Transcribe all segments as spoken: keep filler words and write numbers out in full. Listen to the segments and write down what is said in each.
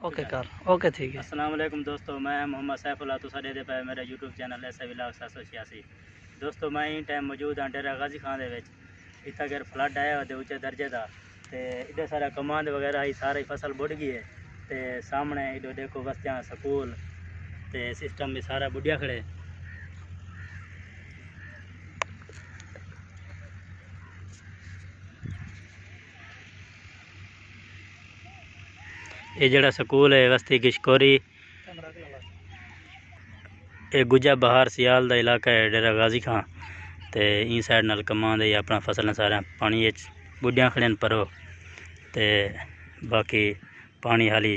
Okay کر، okay تھی ڳیا۔ السلام علیکم دوستو، میں محمد سیف اللہ، تساں ݙیہدے پئے میرا YouTube channel S I vlog ست سو چھیاسی۔ دوستو، میں ایں ٹائم موجود ہاں ڈیرہ غازی خان دے وچ۔ اتھاں اگر فلڈ آیا ہویا تے اچے درجے دا، تے ایݙے سارا کماند وغیرہ ہئی، ساری فصل ٻݙ ڳئی ہے۔ تے سامݨے ایݙو ݙیکھو وستیاں، سکول تے سسٹم بھی سارا ٻݙیا کھڑے۔ اے جیڑھا سکول ہے وستی گشکوری، اے گجا بہار سیال دا علاقہ ہے ڈیرہ غازی خان۔ تے ایں سائیڈ نال کماند ہے، اپݨا فصلاں ساریاں پاݨی اچ ٻݙیاں کھڑن پرو۔ تے باقی پاݨی حالی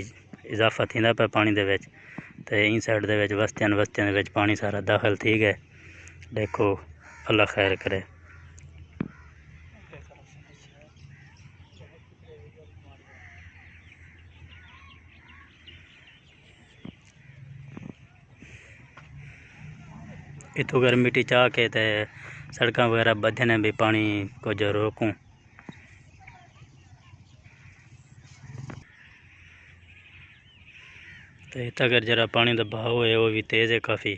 اضافہ تھیندا پیا پاݨی دے وچ۔ تے ایں سائیڈ دے وچ وستیاں، وستیاں دے وچ پاݨی سارا داخل تھی ڳئے۔ ݙیکھو، اللہ خیر کرے۔ اتھوں اگر مٹی چا کے تے سڑکاں وغیرہ ٻدھے نے بھی پاݨی کجھ روکوں۔ تے اتھاں اگر جیڑھا پاݨی دا بہاؤ ہے، او بھی تیز ہے کافی۔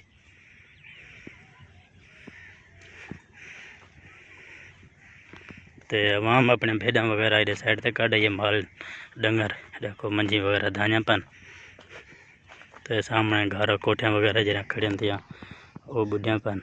تے عوام اپݨے بھیݙاں وغیرہ ایݙے سائیڈ تے کڈھ آئی ہے، مال ݙنگر ݙیکھو منجی وغیرہ دھانیاں پن۔ تے سامݨے گھر کوٹھیاں وغیرہ جیڑھیاں کھڑیاں ہوندیاں، او ٻݙیاں پن۔